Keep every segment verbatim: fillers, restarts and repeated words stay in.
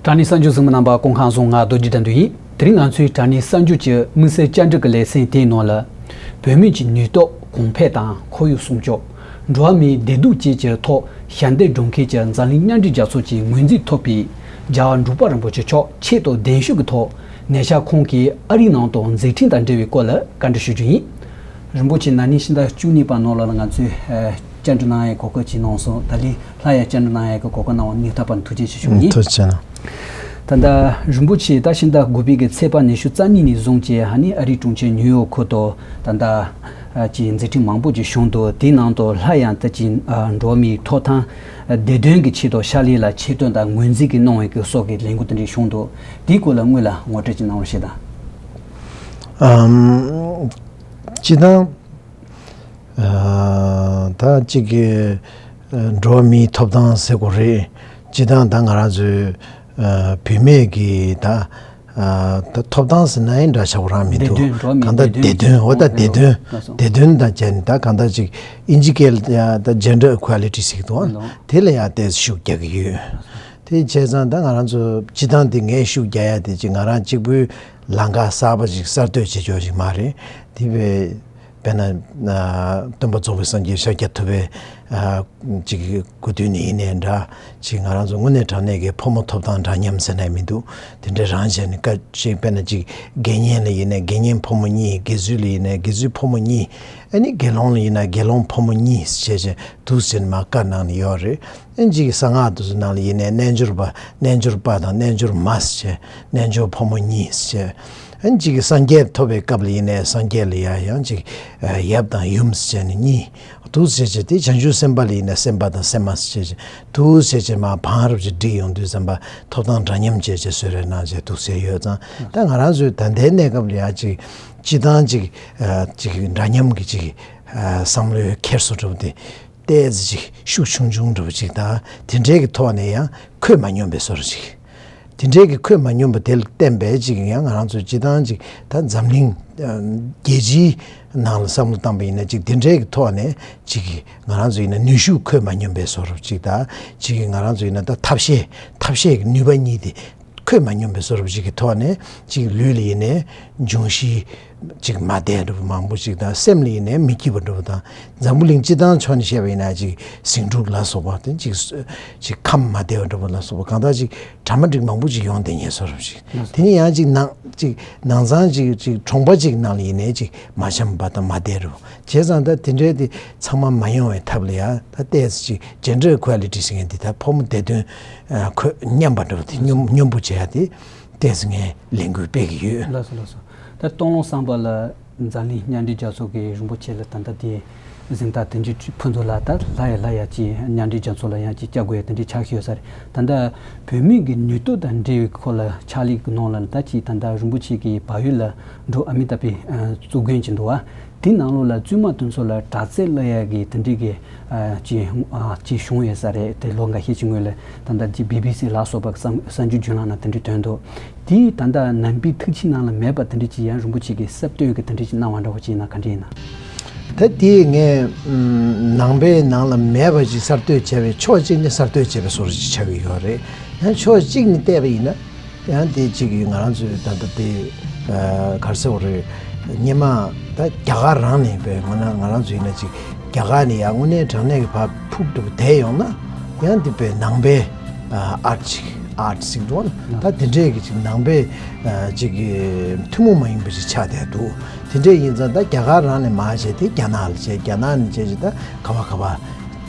དྲ་གནས་གསར་འགྱུར་གཟིགས་མི་རྣམ་པ་སྐུ་ཁམས་བཟང་། ང་རྡོ་རྗེ་དགྲ་འདུལ་ཡིན། དེ་རིང་ང་ཚོའི་དྲ་གནས་གསར་འགྱུར་གྱི་དམིགས་བསལ་བཅར་འདྲི་གི་ལེ་ཚན་དེའི་ནང་ལ། བོད་མི་གྱི་ནུས་སྟོབས་གོང་འཕེལ་དང་ཁོར་ཡུག་སྲུང་སྐྱོབ། འགྲོ་བ་མིའི་བདེ་སྡུག་བཅས་ཀྱི་ཐོག་ཞབས་འདེགས་སྒྲུབ་མཁན་གྱི་འཛམ་གླིང་མཉམ་འབྲེལ་རྒྱལ་ཚོགས་ཀྱི་ངོས་འཛིན་ཐོབ་པའི་རྒྱལ་བ་འབྲུག་པ་རིན་པོ་ཆེ་མཆོག་ཆེད་དུ་གདན་ཞུ་གི་ཐོག་ནས་ཤག་ཁོང་གིས་ཨ་རིའི་ནང་དུ་མཛད་འཕྲིན་དང་འབྲེལ་བའི་སྐོར་ལ་བཀའ་འདྲི་ཞུ་རྒྱུ་ཡིན། རིན་པོ་ཆེ། ན་ནིང་ཕྱི་ཟླ་བཅུ་གཉིས་པ་ནང་ལོགས་ལ་ང་ཚོས་ཨ་བཅར་འདྲི་གནང་ཡའི་གོ་སྐབས་ཅིག་གནང་སོང་། ད་ལན་སླར་ཡང་བཅར་འདྲི་གནང་ཡའི་གོ་སྐབས་གནང་བ་སྙིང་ཐག་པ་ནས་ཐུགས་རྗེ་ཆེ་ཞུ་གི་ཡིན། ཐུགས་རྗེ་གནང་། ད་ལྟ་རིན་པོ་ཆེ་ད་ཕྱི་ཟླ་དགུ་པའི་གི་ཚེས་པ་ཉི་ཤུ་རྩ་གཉིས་ནས་བཟུང་སྟེ་ཨ་ནི་ཨ་རིའི་གྲོང་ཁྱེར་ཉིའུ་ཡོག་ཁུལ་དུ་ད་ལྟ་ཨ་ཅིག་མཛད་འཕྲིན་མང་པོ་ཅིག་བྱུང་འདུག། དེའི་ནང་དུ་སླར་ཡང་ད་ཅིག་ཨ་འགྲོ་བ་མིའི་ཐོབ་ཐང་བདེ་དོན་གྱི་ཆེད་དུ་ཕྱག་ལས་ལ་ཆེད་དོན་དང་ངོས་འཛིན་གྱི་གནང་བའི་གི་སོགས་ཀྱི་ལས་འགུལ་དེ་འདྲ་བྱུང་འདུག། དེའི་སྐོར་ལ་སྔོན་ལ་ངོ་སྤྲོད་ཅིག་གནང་རོགས་ཞེས་དང་། ཨམ། སྤྱིར་བཏང་ཨ་ད་གཅིག་གི་ཨ་འགྲོ་བ་མིའི་ཐོབ་ཐང་ཟེར་དགོས་རེད། སྤྱིར་བཏང་ད་ང་རང་ཚོའི་ཨ་བུད་མེད་ཀྱི་ད་ཨ་ད་ཐོབ་ཐང་ཟེར་ན་ཡང་འདྲ་ཆགས་པོ་རང་མི་འདུག། བདེ་དོན། འགྲོ་བ་མིའི་གང་ལྟར་བདེ་དོན། འོ་ད་བདེ་དོན། ལགས་སོ། བདེ་དོན་དང་བཅས་ནས་ད་གང་ལྟར་ཅིག་ཨིན་ཇི་སྐད་ལ་ཡང་ད་gender equality ཟེར་གྱི་འདུག། ལགས། དེ་ལ་ཡང་ཏོག་ཙམ་ཤུགས་རྒྱག་གི་ཡོད། དེ་བྱས་ཙང་ད་ང་རང་ཚོ་སྤྱིར་བཏང་དེ་ངས་ཤུགས་རྒྱག་ཡ་དེ་ཅིག་ང་རང་གཅིག་པུའི་ལམ་ཁ་གསར་པ་ཅིག་གསར་གཏོད་བྱེད་ཆོག་ཅིག་མ་རེད། དེ་བས་དཔེར་ན་ཨ་སྟོན་པ་རྫོགས་པའི་སངས་རྒྱས་ཤཱཀྱ་ཐུབ་པའི་ཨ་ཅིག་སྐུ་དུས་ནས་ཡིན་ནའི་འདྲ། ཅིག་ང་རང་ཚོ་དངོས་གནས་དྲང་གནས་ཀྱི་ཕོ་མོ་ཐོབ་ཐང་འདྲ་མཉམ་ཟེར་ན་མི་འདུག། དེ་འདྲ་རང་བྱས་ནས་སྐད་ཅིག་དཔེར་ན་ཅིག་དགེ་བསྙེན་ལ་ཡིན་ནའི་དགེ་བསྙེན་ཕོ་མོ་གཉིས། དགེ་ཚུལ་ལ་ཡིན་ནའི་དགེ་ཚུལ་ཕོ་མོ་གཉིས། ཨ་ནི་དགེ་སློང་ལ་ཡིན་ན་དགེ་སློང་ཕོ་མོ་གཉིས་བྱས་བྱས་འདུག་ཟེར་ནས་མར་བཀའ་གནང་ནས་ཡོད་རེད། ཨ་ནི་གཅིག་གི་གསང་སྔགས་དེ་ཚོ་ནང་ལ་ཡིན་ནའི་རྣལ་འབྱོར་པ། རྣལ་འབྱོར་པ་དང་རྣལ་འབྱོར་མ་ཟེར་བྱས། རྣལ་འབྱོར་ཕོ་མོ་གཉིས་ཟེར་བྱས། ཨ་ནི་གཅིག་གི་སངས་རྒྱས་ཐོབ་པའི་སྐབས་ལ་ཡིན་ནའི་སངས་རྒྱས་ལ་ཡང་ཡང་གཅིག་ཨ་ཡབ་དང་ཡུམ་ཟེར་བྱས་ནས་གཉིས། འདུག་ཟེར་བྱས་དེ་བྱང་ཆུབ་སེམས་དཔའ་ལ་ཡིན་ནའི་སེམས་དཔའ་དང་སེམས་མ་ཟེར་བྱས་འདུག་ཟེར་བྱས་མར་བང་རབ་ཅིག་བསྒྲིགས་ཡོང་དུས་ཙམ་པ་ཐོབ་ཐང་འདྲ་མཉམ་བྱས་བྱས་གསོལ་རས་གནང་བྱས་འདུག་ཟེར་ཡོད་ཙང་། ད་ང་རང་ཚོའི་ད་ལྟའི་གནས་སྐབས་ལ་ཡང་ཅིག་སྤྱིར་བཏང་ཅིག་ཨ་ཅིག་འདྲ་མཉམ་གྱི་ཅིག་ཨ་བསམ་བློའི་འཁྱེར་སོ་འདྲ་པོ་དེ་ཏོག་ཙམ་ཅིག་ཤུགས་ཆུང་ཆུང་འདྲ་པོ་ཅིག་དང་། དེ་འདྲའི་གི་ཐོག་ནས་ཡང་འཁོད་མ་མྱོང་པའི་བཟོ་འདྲ་ཅིག། དེ་འདྲའི་གི་འཁོད་མ་མྱོང་པ་དེ་ལ་བརྟེན་པའི་ཅིག་ཡང་ང་རང་ཚོ་སྤྱིར་བཏང་ཅིག་ད་འཛམ་གླིང་ཨ་རྒྱལ་སྤྱིའི་ནང་ལ་བསམ་བློ་བཏང་པ་ཡིན་ན། ཅིག་དེ་འདྲའི་གི་ཐོག་ནས་ཅིག་ང་རང་ཚོ་ཡིན་ན་ནུས་ཤུགས་འཁོད་མ་མྱོང་པའི་བཟོ་འདྲ་ཅིག་དང་། ཅིག་ང་རང་ཚོ་ཡིན་ན་ད་ཐབས་ཤེས། ཐབས་ཤེས་ཀྱི་ནུས་པ་གཉིས་དེ་འཁོད་མ་མྱོང་པའི་བཟོ་འདྲ་ཅིག་གི་ཐོག་ནས། ཅིག་ལུས་ལ་ཡིན་ནའི་འབྱུང་བཞི་ཅིག་མ་བདེ་འདྲ་པོ་མང་པོ་ཅིག་དང་། སེམས་ལ་ཡིན་ནའི་མི་སྐྱིད་པ་འདྲ་པོ་དང་། འཛམ་བུ་གླིང་སྤྱི་བཏང་ཕྱོགས་ནས་བཤད་པ་ཡིན་ན་ཅིག་ཟིང་འཁྲུག་ལ་སོགས་པ་དེ། ཅིག་ཅིག་ཁམས་མ་བདེ་བ་འདྲ་པོ་ལ་སོགས་པ་གང་ལྟར་ཅིག་གྲ་མ་འགྲིག་མང་པོ་ཅིག་ཡོང་བསྡད་མཁན་བཟོ་འདྲ་ཅིག། དེ་ནས་ཡང་ཅིག་ནང་ཅིག་ནང་ཚང་ཅིག་ཅིག་གྲོང་པ་ཅིག་ནང་ལ་ཡིན་ནའི་ཅིག་མ་འཆམ་པ་དང་མ་བདེ་འདྲ་པོ། བྱས་ཙང་ད་དེ་འདྲའི་དེ་ཚང་མ་མ་ཡོང་བའི་ཐབས་ལ་ཡང་ད་ཏོག་ཙམ་ཅིག་gender equality ཟེར་མཁན་འདི་ད་ཕོ་མོ་བདེ་དོན་ཨ་འཁོད་མཉམ་པ་འདྲ་པོ་དེ་སྙོམས་སྙོམས་པོ་བྱེད་ཡ་དེ་ཏོག་ཙམ་ངས་ལས་འགུལ་སྤེལ་གྱི་ཡོད། ལགས་སོ། ལགས་སོ། ད་སྟོང་ལོང་བསམ་པ་ལ་འཛམ་གླིང་མཉམ་འབྲེལ་རྒྱལ་ཚོགས་ཀྱི་རིན་པོ་ཆེ་ལ་ད་ལྟ་དེ་གཟེངས་རྟགས་དེ་འཇུ་ཕུན་ཚོགས་ལ་ད་ལྷ་ཡ་ལྷ་ཡ་ཅིག་མཉམ་འབྲེལ་རྒྱལ་ཚོགས་ལ་ཡང་ཅིག་བཅར་དགོས་ཡ་དེ་འདྲའི་ཆ་ཤས་ཡོད་ས་རེད། ད་ལྟ་བུད་མེད་ཀྱི་ནུས་སྟོབས་དང་འབྲེལ་བའི་སྐོར་ལ་ཕྱག་ལས་ཀྱི་ནང་ལ་ད་ཅིག་ད་ལྟ་རིན་པོ་ཆེ་གིས་བལ་ཡུལ་ལ་འབྲུག་ཨ་མི་ཏཱ་བྷི་གཙུག་དགོན་གྱི་འདུག་བ། དེ་ནང་ལོགས་ལ་བཙུན་མ་དེ་ཚོ་ལ་དྲག་རྩལ་བསླབ་ཡ་གི་དེ་འདྲའི་གི་ཨ་ཅིག་ཨ་ཅིག་བྱུང་ཡོད་ས་རེད། དེ་ལོ་འགའ་ཤས་ཀྱི་སྔོན་ལ་ད་ལྟ་ཅིག་བི་བི་སི་ལ་སོགས་པ་གསར་གསར་འགྱུར་བརྒྱུད་ལམ་ནང་དེ་འདྲའི་ཐོན་འདུག། དེ་ད་ལྟ་ནང་པའི་ཐུགས་བཞེད་ནང་ལ་མེད་པ་དེ་འདྲ་ཅིག་ཡང་རིན་པོ་ཆེ་གིས་གསར་གཏོད་ཀྱི་དེ་འདྲ་ཅིག་གནང་བ་འདྲ་བོ་ཅིག་ཡིན་ན་ག་འདྲ་ཡིན་ན། ད་དེ་ངས་ནང་པའི་ནང་ལ་མེད་པ་ཅིག་གསར་གཏོད་བྱས་པའི་ཕྱོགས་གཅིག་ནས་གསར་གཏོད་བྱས་པའི་བཟོ་འདྲ་ཅིག་ཆགས་ཀྱི་ཡོད་རེད། ཡང་ཕྱོགས་གཅིག་ནས་བལྟས་པ་ཡིན་ན། ཡང་དེ་གཅིག་གིས་ང་རང་ཚོའི་ད་ལྟ་དེ་ག་རེ་ཟེར་དགོས་རེད། སྔོན་མ་ད་རྒྱ་གར་རང་ནས་དཔེ་ང་ང་རང་ཚོ་ཡིན་ན་ཅིག་རྒྱ་གར་ནས་ཡང་དངོས་གནས་དྲང་གནས་ཀྱི་ཕར་ཕུག་ཏུ་བསྡད་ཡོང་ན། ཡང་དེ་དཔེ་ནང་པའི་ཨར་ཊི་ཅིག་ཨར་ཊི་ཟེར་གྱི་འདུག་ན། ད་དེ་འདྲས་ཀྱི་ཅིག་ནང་པའི་ཅིག་གི་ཐུན་མོང་མ་ཡིན་པ་ཅིག་ཆགས་བསྡད་འདུག། དེ་འདྲས་ཡིན་ཙང་ད་རྒྱ་གར་རང་ནས་མར་བྱས་ཏེ་རྒྱ་ནག་ལ་བྱས། རྒྱ་ནག་ནས་བྱས་ཅིག་ད་ག་བ་ག་བ་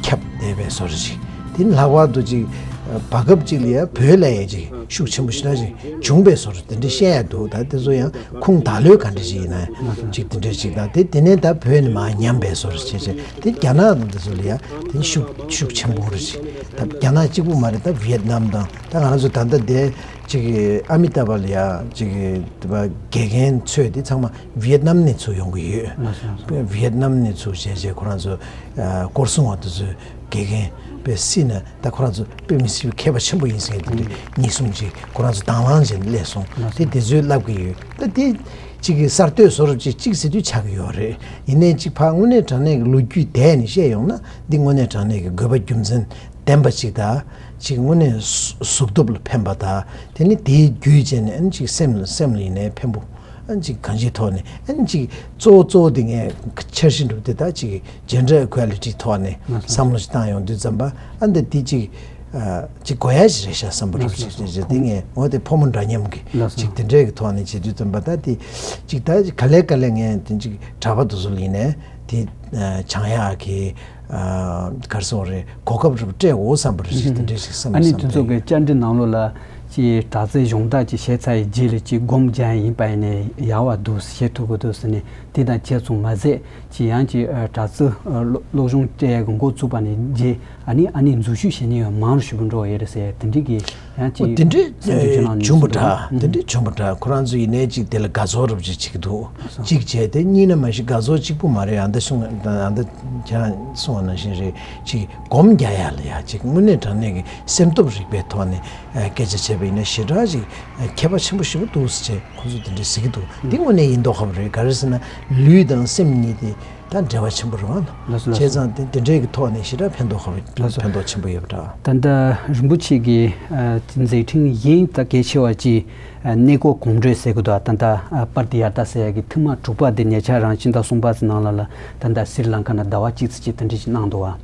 ཁྱབ་བསྡད་པའི་བཟོ་འདྲ་ཅིག། དེ་ནི་ལྷག་པར་དུ་ཅིག་བར་སྐབས་ཅིག་ལ་ཡང་བོད་ལ་ཡང་ཅིག་ཤུགས་ཆེན་པོ་ཞེ་དྲག་ཅིག་བྱུང་བའི་བཟོ་འདྲ་དེ་འདྲ་བཤད་ཡ་འདུག། ད་དེ་ཚོ་ཡང་ཁུངས་དག་ལོས་ག་འདྲ་ཞིག་ཡིན་ན་ཅིག་དེ་འདྲ་ཅིག་དང་། དེ་དེ་ནས་ད་བོད་ནས་མར་ཉམས་པའི་བཟོ་འདྲ་བྱས་བྱས། དེ་རྒྱ་ནག་དང་དེ་ཚོ་ལ་ཡང་དེ་ནི་ཤུགས་ཤུགས་ཆེན་པོ་རེད་ཅིག། ད་རྒྱ་ནག་གཅིག་པུ་མ་རེད། ད་ཝི་ཡེད་ནམ་དང་། ད་ང་རང་ཚོ་ད་ལྟ་དེ་ཅིག་ཨ་མི་ཏཱ་བྷ་ལ་ཡ་ཅིག་དགེ་རྒན་ཚོས་དེ་ཚང་མ་ཝི་ཡེད་ནམ་ནས་ཚུར་ཡོང་གི་ཡོད། ཝི་ཡེད་ནམ་ནས་ཚུར་བྱས་བྱས་ཁོ་རང་ཚོ་སྐོར་སྲུང་བ་དེ་ཚོའི་དགེ་རྒན་དཔེ་སྲིད་ན། ད་ཁོ་རང་ཚོ་དཔེ་མི་སྲིད་པའི་མཁས་པ་ཆེན་པོ་ཡིན་ཟེར་མཁན་དེ་འདྲ་གཉིས་གསུམ་ཅིག་ཁོ་རང་ཚོ་དང་བླངས་བྱས་ནས་སླེབས་སོང་། དེ་དེ་ཚོས་བསླབ་ཀྱི་ཡོད། ད་དེ་གཅིག་གི་གསར་གཏོད་བཟོ་འདྲ་ཅིག་གཅིག་ཟེར་དུས་ཆགས་ཀྱི་ཡོད་རེད། ཡིན་ནའི་གཅིག་ཕར་དངོས་གནས་དྲང་གནས་ཀྱི་ལོ་རྒྱུས་དེད་ནས་བཤད་ཡོང་ན། འདི་དངོས་གནས་དྲང་གནས་ཀྱི་དགོས་པ་རྒྱུ་མཚན་ ལྡན་པ་ཅིག་དང་། ཅིག་དངོས་གནས་གཟུ་གཟུགས་སྟོབས་ལ་ཕན་པ་དང་། དེ་ནི་དེའི་བརྒྱུད་བྱས་ནས་ཨ་ནི་ཅིག་སེམས་ལ་སེམས་ལ་ཡིན་ནའི་ཕན་པོ། ཨ་ནི་ཅིག་གང་ཅིའི་ཐོག་ནས་ཨ་ནི་ཅིག་གཙོ་བོ་གཙོ་བོ་དེ་ངས་འཆར་གཞི་འགྲུབ་དེ་ད་ཅིག་gender equality་ཐོག་ནས་བསམ་བློ་ཞིག་བཏང་ཡོང་དུས་ཙམ་པ། ཨ་འདི་དེ་ཅིག་ཨ་ཅིག་དགོས་ཡ་ཞིག་རེད་ཤག་བསམ་པ་རེད། ཅིག་ཅིག་དེ་ངས་འོ་དེ་ཕོ་མོ་འདྲ་མཉམ་གི་ཅིག་དེ་འདྲའི་གི་ཐོག་ནས་བྱེད་དུས་ཙམ་པ། ད་དེ་ཅིག་ད་ག་ལེ་ག་ལེ་ངས་དེ་ཅིག་གྲྭ་པ་དེ་ཚོ་ལ་ཡིན་ནའི་དེ་སྦྱང་ཡག་གི་ག་རེ་ཟེར་དགོས་རེད། གོ་སྐབས་རེ་སྤྲད་འོ་བསམ་པ་རེད། ཅིག་དེ་འདྲའི་ཞིག་བསམ་ཨ་ནི་བསམ་དེ་ཚོ་གི་བཅར་འདྲི་ནང་ལོགས་ལ་ཅིག་དྲག་རྩལ་སྦྱོང་བརྡར་ཅིག་བྱས་ཚར་ཡི་རྗེས་ལ་ཅིག་སྒོམ་རྒྱག་ཡིན་པ་ཡིན་ནའི་ཡག་པ་འདུག་བྱེད་ཐུབ་ཀྱི་འདུག་ཟེར་ནས་དེ་དང་བྱས་ཙང་མ་ཟད། ཅིག་ཡང་ཅིག་ཨ་དྲག་རྩལ་ཨ་སློབ་སློབ་སྦྱོང་སྤྲད་ཡག་གི་འགོ་བཙུགས་པ་ནས་རྗེས་ཨ་ནི་ཨ་ནི་འཛུལ་ཞུགས་བྱེད་མཁན་ཡང་མང་རུ་ཞིག་འགྲོ་བ་ཡོད་རེད་ཟེར། དེ་འདྲའི་གི་ཡང་ཨོ་ཅིག་དེ་འདྲའི་བསམ་ཚུལ་ཅིག་གནང་བྱུང་བ་འདུག་འདྲ། དེ་འདྲའི་བྱུང་བ་འདྲ། ཁོ་རང་ཚོ་ཡིན་ནའི་ཅིག་དེ་ལ་དགའ་ཚོར་རབ་ཅིག་བྱེད་ཀྱི་འདུག་ཨ་སོ། གཅིག་བྱས་ཏེ་གཉིས་ན་མ་གཞི་དགའ་ཚོར་གཅིག་པུ་མ་རེད། ཨ་ད་གསུང་ཨ་ད་ཁྱེད་རང་གསུང་བ་ནང་བཞིན་རེད། ཅིག་སྒོམ་རྒྱག་ཡག་ལ་ཡ་ཅིག་དངོས་གནས་དྲང་གནས་ཀྱི་སེམས་སྟོབས་རིག་པའི་ཐོག་ནས་ཨ་སྐད་ཆ་བྱས་པ་ཡིན་ན་ཞེ་དྲག་ཅིག་ཨ་ཁྱད་པར་ཆེན་པོ་ཞེ་པོ་འདུག་ཟེར་བྱས། ཁོ་ཚོ་དེ་འདྲ་ཟེར་གྱི་འདུག་འདི་དངོས་གནས་ཡིན་མདོག་ཁ་པོ་རེད། ག་རེ་ཟེར་ན་ལུས་དང་སེམས་གཉིས་དེ་ད་འབྲེལ་བ་ཆེན་པོ་རེད་བ། ལགས་སོ། ལགས་སོ། བྱས་ཙང་དེ་དེ་འདྲའི་གི་ཐོག་ནས་ཞེ་དྲག་ཕན་ཐོགས་ཁ་པོ། ལགས་སོ། ཕན་ཐོགས་ཆེན་པོ་ཡོད་པ་འདྲ། ད་ལྟ་རིན་པོ་ཆེ་གི་ཨ་མཛད་འཕྲིན་གཞན་ད་གལ་ཆེ་བ་ཅིག་ཨ་གནས་སྐོར་གོམ་བགྲོད་ཟེར་གི་འདུག་ད་ལྟ་ཨ་པར་ཏི་ཡ་ཏྲ་ཟེར་ཡ་གི་ཐེངས་མ་དྲུག་པ་དེ་ཉེ་ཆར་རང་ཕྱི་ཟླ་གསུམ་པ་ཙམ་ནང་ལ་ལ་ད་ལྟ་སི་རི་ལང་ཀ་ན་ཟླ་བ་གཅིག་ཙམ་ཅིག་དེ་འདྲ་ཞིག་གནང་འདུག་བ།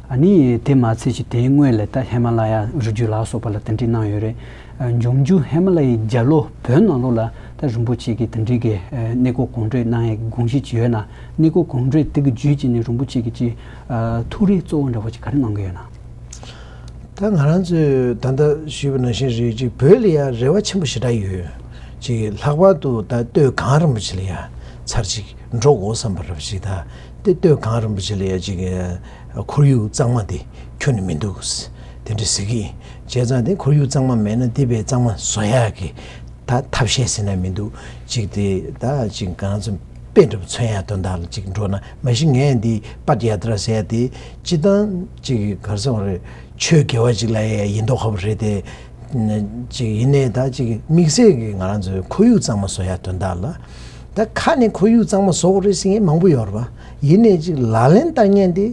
ཨ་ནི་དེ་མ་ཚད་ཅིག་དེའི་སྔོན་ལ་ད་ཧི་མ་ལ་ཡ་རི་རྒྱུད་ལ་སོགས་པ་ལ་དེ་འདྲ་གནང་ཡོད་རེད། འབྱུང་འགྱུར་ཧི་མ་ལ་ཡའི་རྒྱབ་ལོགས་བོད་ནང་ལོགས་ལ་ད་རིན་པོ་ཆེ་གིས་དེ་འདྲའི་གི་གནས་སྐོར་གོམ་བགྲོད་གནང་ཡའི་དགོངས་གཞི་ཅིག་ཡོད་ན། གནས་སྐོར་གོམ་བགྲོད་དེ་གི་བརྒྱུད་ཅིག་ནས་རིན་པོ་ཆེ་གིས་ཅིག་ཐུགས་རེ་གཙོ་བོ་འདྲ་བོ་ཅིག་ག་རེ་གནང་གི་ཡོད་ན། ད་ང་རང་ཚོས་ད་ལྟ་ཞུས་པ་ནང་བཞིན་རེད། ཅིག་བོད་ལ་ཡང་རེ་བ་ཆེན་པོ་ཞེ་དྲག་ཡོད། ཅིག་ལྷག་པར་དུ་ད་སྟོད་གངས་རིན་པོ་ཆེ་ལ་ཡང་ཚར་ཅིག་འགྲོ་དགོས་བསམ་པ་རབ་ཞིག་དང་། དེ་སྟོད་གངས་རིན་པོ་ཆེ་ལ་ཡང་ཅིག་ཁོར་ཡུག་གཙང་མ་དེ་ཁྱོན་ནས་མི་འདུག་དེ་འདྲ་ཟེར་གི་ཡིན། བྱས་ཙང་དེ་ཁོར་ཡུག་གཙང་མ་མེད་ན་དེ་བས་གཙང་མ་བཟོ་ཡག་གི་ད་ཐབས་ཤེས་ཟེར་ན་མི་འདུག་ཅིག་དེ་ད་ཅིག་ང་རང་ཚོ་དཔེ་འདྲ་པོ་མཚོན་ཡག་དོན་དག་ལ་ཅིག་འགྲོ་ན། མ་གཞི་ངས་འདི་པད་ཡ་ཏྲ་ཟེར་ཡ་དེ་སྤྱི་བཏང་ཅིག་ག་རེ་ཟེར་དགོས་རེད། ཆོས་དགེ་བ་ཅིག་ལ་ཡ་ཡིན་མདོག་ཁ་པོ་རེད་དེ། ཅིག་ཡིན་ནའི་ད་ཅིག་དམིགས་བསལ་གྱི་ང་རང་ཚོའི་ཁོར་ཡུག་གཙང་མ་བཟོ་ཡ་དོན་དག་ལ། ད་ཁ་ནས་ཁོར་ཡུག་གཙང་མ་བཟོ་དགོས་རེད་ཟེར་མཁན་མང་པོ་ཡོད་རེད་པ། ཡིན་ནའི་ཅིག་ལག་ལེན་བསྟར་མཁན་དེ་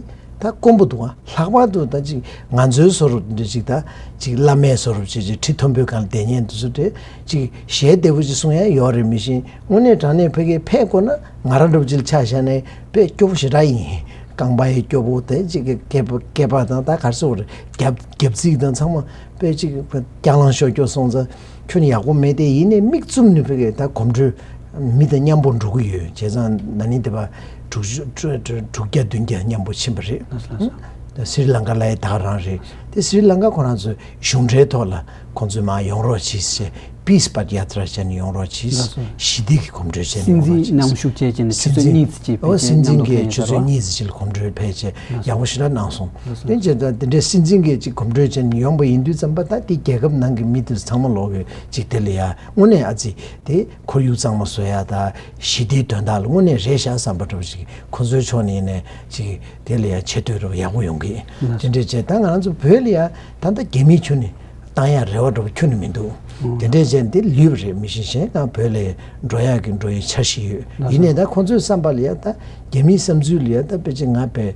ད་དཀོན་པོ་འདུག་ཨ། ལྷག་པར་དུ་ད་ཅིག་ང་ཚོའི་བཟོ་འདྲ་ཅིག་ད་ཅིག་བླ་མའི་བཟོ་འདྲ་ཅིག་ཅིག་ཁྲི་མཐོན་པོའི་སྒང་ལ་བསྡད་མཁན་དེ་ཚོ་དེ་ཅིག་ཞལ་བདེ་པོ་ཅིག་གསུང་ཡ་ཡོད་རེད། མི་ཤེས། དངོས་གནས་དྲང་གནས་ཕ་གིར་ཕེབས་དགོས་ན་ང་རང་འདྲ་པོ་ཅིག་ལ་ཆ་བཞག་ནས་དཔེ་སྐྱོ་པོ་ཞེ་དྲག་ཡིན། རྐང་པ་ཡི་སྐྱོ་པོ་དེ་ཅིག་གི་སྐེད་པ་སྐེད་པ་དང་ད་ག་རེ་ཟེར་དགོས་རེད། རྒྱབ་རྒྱབ་རྩིག་དང་ཚང་མ་དཔེ་ཅིག་རྐྱང་ལངས་ཤོར་སྐྱོ་སོང་ཙང་ཁྱོན་ནས་ཡག་པོ་མེད་དེ། ཡིན་ནའི་མིག་བཙུམ་ནས་ཕ་གིར་ད་གོམ་བགྲོད་མི་དང་མཉམ་པོ་འགྲོ་གི་ཡོད། བྱས་ཙང་ན་ནིང་དེ་པ་དྲུག་ཅུ་དྲུག་བརྒྱ་བདུན་བརྒྱ་མཉམ་པོ་ཕྱིན་པ་རེད། ལགས་སོ། ལགས་སོ། ད་སི་རི་ལང་ཀ་ལ་ཡི་ད་ག་རང་རེད། དེ་སི་རི་ལང་ཀ་ཁོ་རང་ཚོའི་གཞུང་འབྲེལ་ཐོག་ལ་ཁོང་ཚོས་མར་ཡོང་རོགས་གྱིས་ཟེར། པིས་པད་ཡ་ཏྲ་བྱས་ནས་ཡོང་རོགས་གྱིས། ལགས་སོ། ཞི་བདེ་གི་གོམ་བགྲོད་བྱས་ནས་སྲིད་ཡོང་རོགས་འཛིན་གྱིས། མཉམ་ཞུགས་བྱས་བྱས་ནས་ཆུ་ཚོད་གཉིས་ཙམ་ཅིག་ཕལ་ཆེར་མཉམ་དུ་ཕེབས་ཡིན་ཟེར་བ། སྲིད་འཛིན་གྱིས་ཆུ་ཚོད་གཉིས་ཙམ་ཅིག་ལ་གོམ་བགྲོད་ཕལ་ཆེར་ཡག་པོ་ཞེ་དྲག་གནང་སོང་། ལགས་སོ། དེ་བྱས་ཙང་དེ་འདྲའི་སྲིད་འཛིན་གྱིས་ཅིག་གོམ་བགྲོད་བྱས་ནས་ཡོང་པ་ཡིན་དུས་ཙམ་པ་ད་དེ་རྒྱལ་ཁབ་ནང་གི་མི་དེ་ཚོ་ཚང་མ་ལོག་གི་ཅིག་དེ་ལ་ཡ་དངོས་གནས་ཨ་ཙི་དེ་ཁོར་ཡུག་གཙང་མ་བཟོ་ཡ་ད་ཞི་བདེའི་དོན་དག་ལ་དངོས་གནས་རེད་ཤག་བསམ་པ་འདྲ་པོ་ཅིག་ཁོ་ཚོའི་ཕྱོགས་ནས་ཡིན་ནའི་ཅིག་དེ་ལ་ཡ་ཆེ་བསྟོད་རབ་ཡག་པོ་ཡོང་གི། ལགས་སོ། དེ་འདྲས་བྱས་ད་ང་རང་ཚོ་བོད་ལ་ཡ་ད་ལྟ་རྒྱ་མིའི་ཁྱོན་ནས་བཏང་ཡ་རེ་བ་འདྲ་པོ་ཁྱོན་ནས་མི་འདུག་ཨོ། དེ་འདྲས་བྱས་འདི་ལུས་པ་རེད། མི་ཤེས་གཞན་ཡང་བོད་ལ་འགྲོ་ཡག་གི་འགྲོ་ཡའི་འཆར་གཞི་ཡོད། ལགས་སོ། ཡིན་ནའི་ད་ཁོང་ཚོའི་བསམ་པ་ལ་ཡ་ད་རྒྱ་མིའི་བསམ་ཚུལ་ལ་ཡ་ད་དཔེ་ཅིག་ང་དཔེ་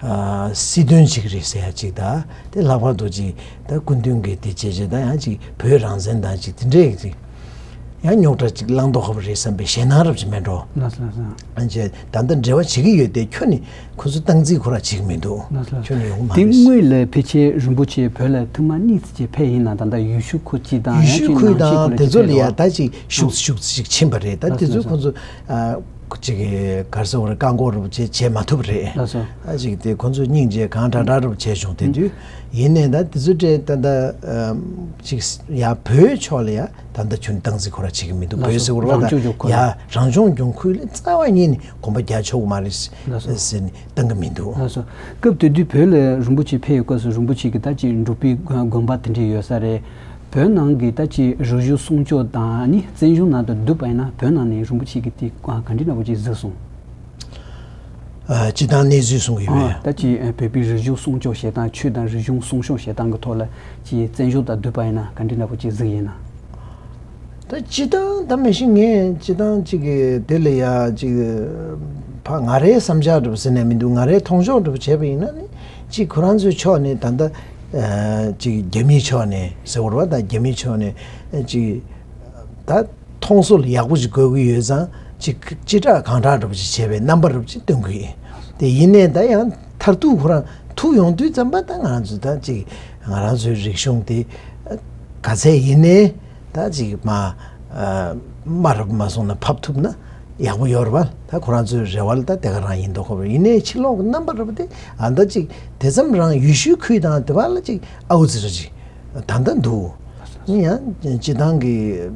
ཨ་སྲིད་དོན་ཅིག་རེད་ཟེར་ཡ་ཅིག་ད་དེ་ལྷག་པར་དུ་ཅིག་ད་སྐུ་མདུན་གྱི་དེ་བྱས་བྱས་ད་ཡང་ཅིག་བོད་རང་བཙན་དང་ཅིག་དེ་འདྲས་ཅིག་ཡང་རྙོག་དྲ་ཅིག་བསླང་མདོག་ཁ་པོ་རེད་བསམ་པའི་ཞེད་སྣང་རབ་ཅིག་མེད་འགྲོ། ལགས་སོ། ལགས་སོ། ཨ་ཅེ་ད་ལྟ་འབྲེལ་བ་བྱེད་ཀྱི་ཡོད་དེ་ཁྱོན་ནས་ཁོ་ཚོ་སྟངས་འཛིན་ཁོ་ར་བྱེད་ཀྱི་མི་འདུག་ལགས་སོ། ཁྱོན་ནས་ཡོང་མ་དེ་རེད། དངོས་ལ་ཕལ་ཆེར་རིན་པོ་ཆེ་བོད་ལ་ཐེངས་མ་གཉིས་ཙམ་ཅིག་ཕེབས་ཡིན་ན་ད་ལྟ་ཡུལ་ཤུལ་ཁུལ་གཅིག་དང་ཡུལ་ཤུལ་ཁུལ་དང་དེ་ཚོ་ལ་ཡ་ད་ཅིག་ཤུགས་ཤུགས་ཅིག་ཕྱིན་པ་རེད། ད་དེ་ཚོ་ཁོ་ཚོ་ཨ་ཅིག་གི་ག་རེ་ཟེར་བ་རེད། བཀག་འགོག་རུ་བྱེད་བྱེད་མ་ཐུབ་རེད། ལགས་སོ། ཨ་ཅིག་དེ་ཁོ་ཚོ་སྙིང་རྗེ་གང་དྲག་དྲག་རུ་བྱས་བྱུང་། དེ་དུས་ཡིན་ནའི་ད་དེ་ཚོ་གྲས་ད་ད་ཅིག་ཡ་བོད་ཕྱོགས་ལ་ཡ་ད་ལྟ་ཁྱོན་སྟངས་འཛིན་ཁོ་ར་བྱེད་ཀྱི་མི་འདུག་ལགས་བོད་སོ། ཟེར་བ་རང་ལ་སྐྱོང་ལྗོངས་ཁུལ་ཡ་རང་སྐྱོང་ལྗོངས་ཁུལ་ལ་རྩ་བ་ཉིད་ནས་གོམ་པ་རྒྱག་ཆོག་གི་མ་རེད། ལགས་སོ། ཟེར་ནས་བཏང་གི་མི་འདུག་ལགས་སོ། སྐབས་དེ་དུས་བོད་ལ་རིན་པོ་ཆེ་ཕེབས་ཡོད་སྐབས་སུ་རིན་པོ་ཆེ་གི་ད་ཅིག་འབྲུག་པའི་དགོན་པ་དེ་འདྲས་ཡོད་ས་རེད། བོད་ནང་གི་ད་ཅིག་རིག་གཞུང་སྲུང་སྐྱོབ་དང་ནི་བཙན་བྱོལ་ནང་དུ་བསྡུས་པ་ཡིན་ན་བོད་ནང་ནས་རིན་པོ་ཆེ་གི་དེ་ག་འདྲ་འདྲ་པོ་ཅིག་གཟིགས་སོང་། ཨ་སྤྱི་བཏང་གནས་ཚུལ་གསུང་གི་ཡོད་པས། ཨ་ད་ཅིག་བོད་པའི་རིག་གཞུང་སྲུང་སྐྱོབ་བྱེད་སྟངས། ཆོས་དང་རིག་གཞུང་སྲུང་སྐྱོབ་བྱེད་སྟངས་ཀྱི་ཐོག་ལ་ཅིག་བཙན་བྱོལ་དང་བསྡུས་པ་ཡིན་ན་ག་འདྲ་འདྲ་པོ་ཅིག་གཟིགས་ཡིན་ན། ད་སྤྱི་བཏང་ད་མི་ཤེས། ངས་སྤྱི་བཏང་ཅིག་གི་དེ་ལ་ཡ་ཅིག་ཕ་ང་རའི་བསམ་འཆར་འདྲ་པོ་ཟེར་ནས་མི་འདུག་ང་རའི་མཐོང་ཕྱོགས་འདྲ་པོ་བྱས་པ་ཡིན་ན་ནི་ཅིག་ཁོ་རང་ཚོའི་ཕྱོགས་ནས་ད་ལྟ་ ཅིག་རྒྱ་མིའི་ཕྱོགས་ནས་ཟེར་བ་རེད་བ། ད་རྒྱ་མིའི་ཕྱོགས་ནས་ཅིག་ད་མཐོང་སྲོལ་ཡག་པོ་ཅིག་དགོས་ཀྱི་ཡོད་ཙང་ཅིག་སྤྱི་བསྒྲགས་གང་དྲག་འདྲ་པོ་ཅིག་བྱས་པའི་རྣམ་པ་འདྲ་པོ་ཅིག་སྟོན་གྱི་ཡིན། དེ་ཡིན་ནའི་ད་ཡང་མཐར་ཐུག་ཁོ་རང་ཐུག་ཡོང་དུས་ཙམ་པ་ད་ང་རང་ཚོ་ད་ཅིག་ང་རང་ཚོའི་རིག་གཞུང་དེ་ག་ཚད་ཡིན་ནའི། ད་ཅིག་མ་མ་རབས་མ་སོང་ན་ཕབ་ཐུབ་ན་ཡག་པོ་ཡོད་རེད་བ། ད་ཁོ་རང་ཚོའི་རེ་བ་ལ་ད་དེ་ག་རང་ཡིན་མདོག་ཁ་པོ་ཡིན་ནའི་ཕྱི་ལོགས་ཀྱི་རྣམ་པ་འདྲ་པོ་དེ་ཨ་ད་ཅིག་དེ་ཙམ་རང་ཡུལ་ཤུལ་ཁུལ་དང་དེ་བ་ལ་ཅིག་ཨའུ་ཙི་ར་ཅིག་ད་ལྟ་འདུག་ཡིན་ཡང་སྤྱི་བཏང་གི་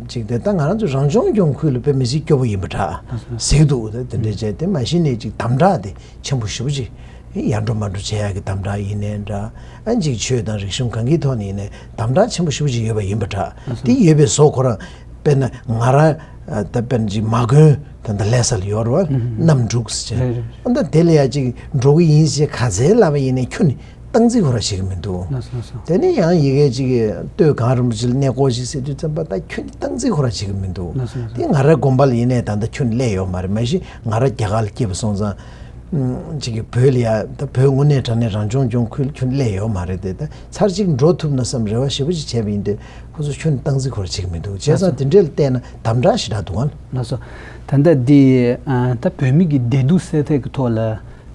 ཅིག་དེ་ད་ང་རང་ཚོ་རང་སྐྱོང་ལྗོངས་ཁུལ་ལ་དཔེ་མི་སྲིད་སྐྱོ་པོ་ཡིན་པ་འདྲ་ཟེར་འདུག་ད་དེ་འདྲ་བྱས་དེ་མ་གཞི་ནས་ཅིག་དམ་དྲག་དེ་ཆེན་པོ་ཞེ་པོ་ཅིག་ཡར་འགྲོ་མར་འགྲོ་བྱེད་ཡག་གི་དམ་དྲག་ཡིན་ནའི་འདྲ། ཨ་ཅིག་ཆོས་དང་རིག་གཞུང་གང་གི་ཐོག་ནས་ཡིན་ནའི་དམ་དྲག་ཆེན་པོ་ཞེ་པོ་ཅིག་ཡོད་པ་ཡིན་པ་འདྲ། དེ་ཡོད་པའི་བཟོ་ཁོ་རང་དཔེར་ན་ང་རང་ད་དཔེར་ན་ཅིག་མ་དགོན་ད་ལྟ་ལྷ་སར་ཡོད་རེད་བ། གནམ་འབྲུག་ཟེར་བྱས། ཨ་ད་དེ་ལ་ཡ་ཅིག་འགྲོ་གི་ཡིན་ཞེས་ག་ཚད་ལབ་པ་ཡིན་ནའི་ཁྱོན་ནས་སྟངས་འཛིན་ཁོ་རང་བྱེད་ཀྱི་མི་འདུག་ལགས་སོ་ལགས་སོ། དེ་ནས་ཡང་ཡི་གེ་ཅིག་སྟོད་གངས་རིན་པོ་ཆེ་ལ་གནས་སྐོར་ཞིག་ཟེར་དུས་ཙམ་པ་ད་ཁྱོན་ནས་སྟངས་འཛིན་ཁོ་རང་བྱེད་ཀྱི་མི་འདུག་ལགས་སོ་ལགས་སོ། དེ་ང་རང་དགོན་པ་ལ་ཡིན་ནའི་ད་ལྟ་ཁྱོན་ནས་སླེབས་ཡོད་མ་རེད། མ་གཞི་ང་རང་རྒྱ་གར་ལ་སྐྱེས་པ་སོང་ཙང་། ཅིག་གི་བོད་ལ་ཡ་ད་བོད་དངོས་གནས་དྲང་གནས་རང་སྐྱོང་ལྗོངས་ཁུལ་ཁྱོན་སླེབས་ཡོད་མ་རེད་དེ། ད་ཚར་གཅིག་འགྲོ་ཐུབ་ན་བསམ་རེ་བ་ཞེ་པོ་ཅིག་བྱས་པ་ཡིན་དུས་ཁོ་ཚོ་ཁྱོན་སྟངས་འཛིན་ཁོ་རང་བྱེད་ཀྱི་མི་འདུག་བྱས་ཙང་དེ་འདྲ་ལ་བལྟས་ན་དམ་དྲག་ཞེ་དྲག་འདུག་ཨ། ལགས་སོ། ད་ལྟ་འདི་ད་བོད་མི་གི་བདེ་སྡུག་སེལ་ཐབས་ཀྱི་ཐོག་ལ་